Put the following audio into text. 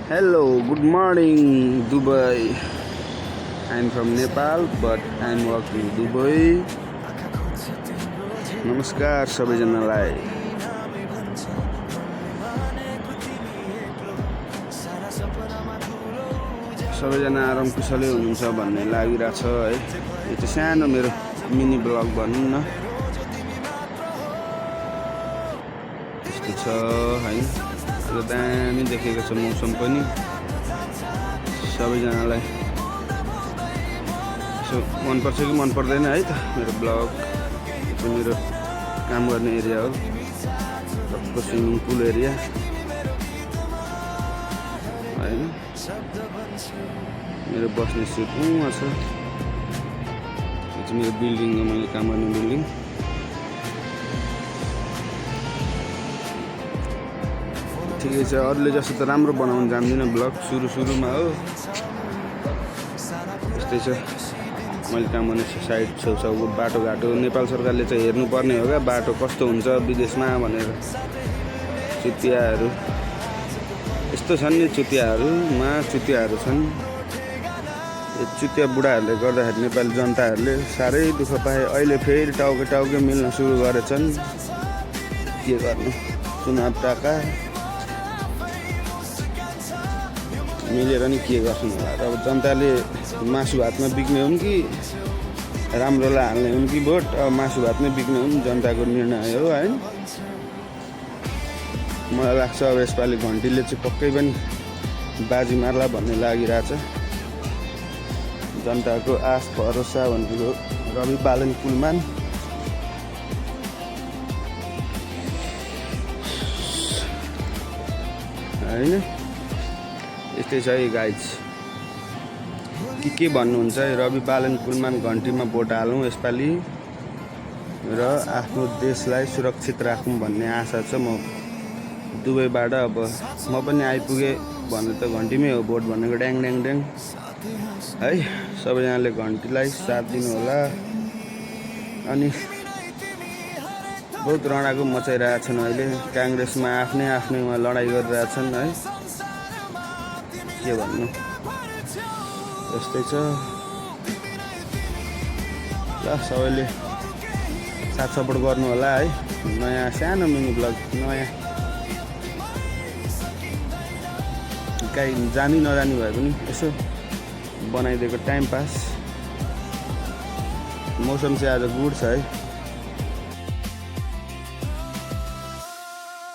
Hello, good morning, Dubai. I'm from Nepal, but I'm working in Dubai. नमस्कार सबैजनालाई। सबैजना आराम कुशलै हुनुहुन्छ भन्ने लागिरहेछ है। यो चाहिँ सानो मेरो मिनी ब्लग भनौँ न, यस्तो छ है। यो दामी देखेको छ मौसम पनि। सबैजनालाई यसो मनपर्छ कि मन पर्दैन है त मेरो ब्लग। यो चाहिँ मेरो काम गर्ने एरिया हो, टक्क स्विमिङ पुल एरिया हैन। मेरो बस्ने सिट उहाँ छ। यो चाहिँ मेरो बिल्डिङ हो, मैले काम गर्ने बिल्डिङ। ठिकै छ, अरूले जस्तो त राम्रो बनाउन जान्दिनँ ब्लग सुरुमा हो। यस्तै छ, मैले काम गर्ने साइड छेउछाउको बाटोघाटो नेपाल सरकारले चाहिँ हेर्नुपर्ने हो क्या, बाटो कस्तो हुन्छ विदेशमा भनेर। चुतियाहरू यस्तो छन् नि, चुतियाहरू छन्। यो चुतिया बुढाहरूले गर्दाखेरि नेपाली जनताहरूले साह्रै दुःख पाए। अहिले फेरि टाउके मिल्न सुरु गरेछन्। के गर्नु, चुनाव टाका मिलेर नि के गर्छन् होला। अब जनताले मासु भातमा बिक्ने हुन् कि राम्रोलाई हाल्ने हुन् कि भोट, अब मासु भातमै बिक्ने हुन्, जनताको निर्णय हो है। मलाई लाग्छ अब यसपालि घन्टीले चाहिँ पक्कै पनि बाजी मार्ला भन्ने लागिरहेछ। जनताको आश भरोसा भनेको रवि बालन कुलमान। होइन यस्तै छ है गाइज। के भन्नुहुन्छ है, रवि बालन कुलमान घन्टीमा भोट हालौँ यसपालि र आफ्नो देशलाई सुरक्षित राखौँ भन्ने आशा छ। म दुबईबाट अब म पनि आइपुगेँ भने त घन्टीमै हो भोट भनेको, ड्याङ ड्याङ ड्याङ है। सबैजनाले घन्टीलाई साथ दिनु होला। अनि बहुत रडाको मचाइरहेछन् अहिले। काङ्ग्रेसमा आफ्नैमा लडाइँ गरिरहेछन् है। के भन्नु, यस्तै छ। ल सबैले साथ सपोर्ट गर्नु होला है। नयाँ सानो मिनी ब्लग, नयाँ कहीँ जानी नजानी भए पनि यसो बनाइदिएको टाइम पास। मौसम चाहिँ आज गुड छ है।